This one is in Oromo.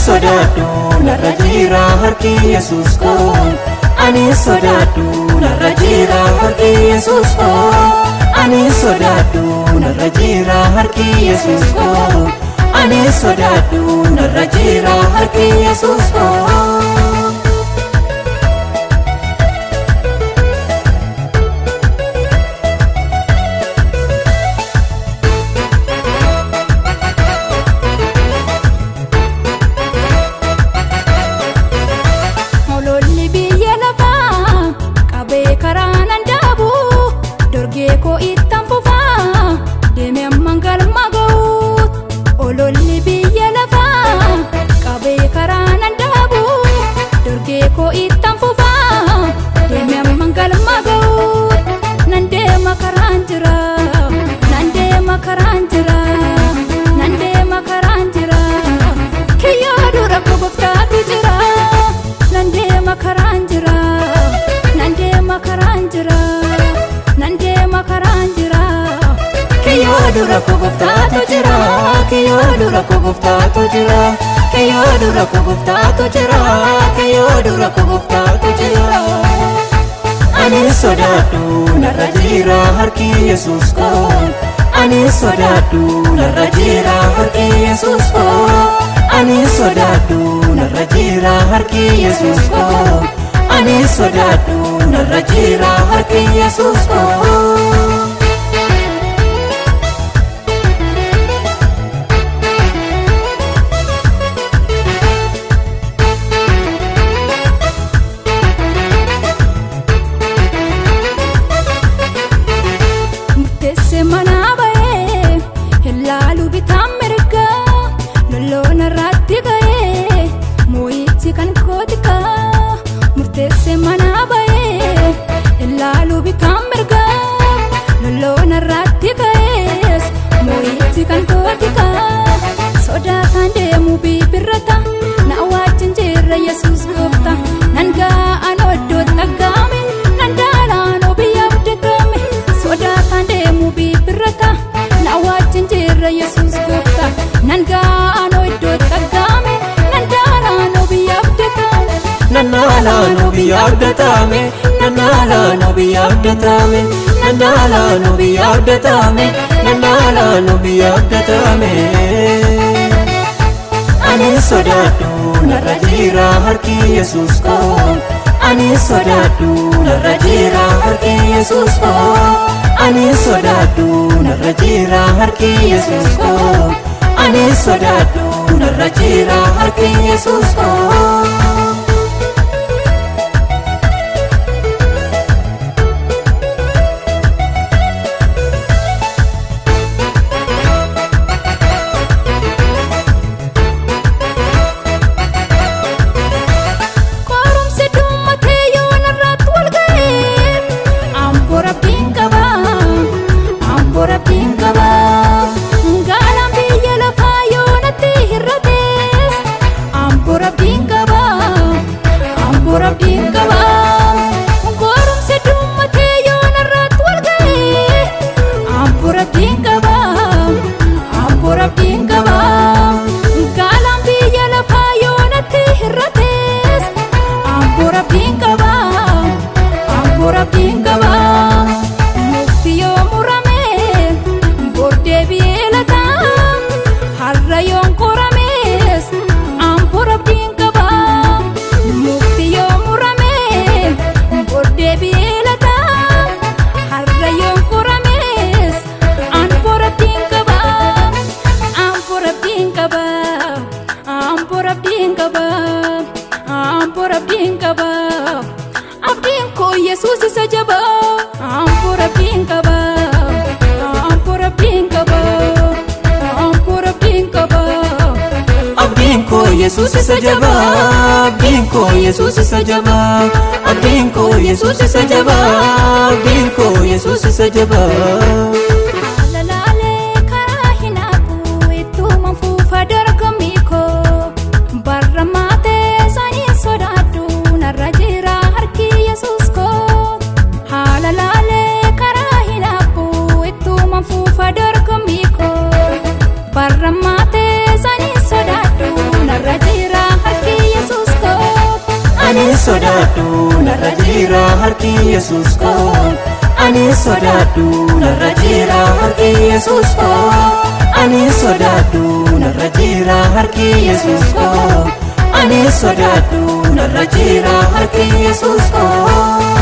sodaadhu narra jira harki Yesuus koo. Ani sodaadhu narra jira harki Yesuus koo. Ani sodaadhu narra jira harki Yesuus koo. Ani sodaadhu narra jira harki Yesuus koo. Dura ko gooftaatu jira, kiyyoo dura ko gooftaatu jira, kiyyoo dura ko gooftaatu jira, kiyyoo dura ko gooftaatu jira. Ani sodaadhu narra jira harki Yesuus koo. Ani sodaadhu narra jira harki Yesuus koo. Ani sodaadhu narra jira harki Yesuus koo. Ani sodaadhu narra jira harki Yesuus koo. Nanaala biyya abdatame, nanaala biyya abdatame, nanaala biyya abdatame. Ani sodaadhu narra jira harki Yesuus koo. Ani sodaadhu narra jira harki Yesuus koo. Ani sodaadhu narra jira harki Yesuus koo. Ani sodaadhu narra jira harki Yesuus koo. Yesuus isa jabaa, abdiin koo Yesuus isa jabaa, abdiin koo Yesuus isa jabaa, abdiin koo Yesuus isa jabaa. Lalaalee karaa hin hafu ittuma fuufa dorgommii koo barra maatee sanii sodaadhu narra jira harki Yesuus koo. Haala laalee karaa hin hafu ittuma fuufa dorgommii koo barra maatee sanii sodaadhu narra jira. Sodaadhu, narra jira harki Yesuus koo. Ani sodaadhu, narra jira harki Yesuus koo. Ani sodaadhu, narra jira harki Yesuus koo. Ani sodaadhu, narra jira harki Yesuus koo.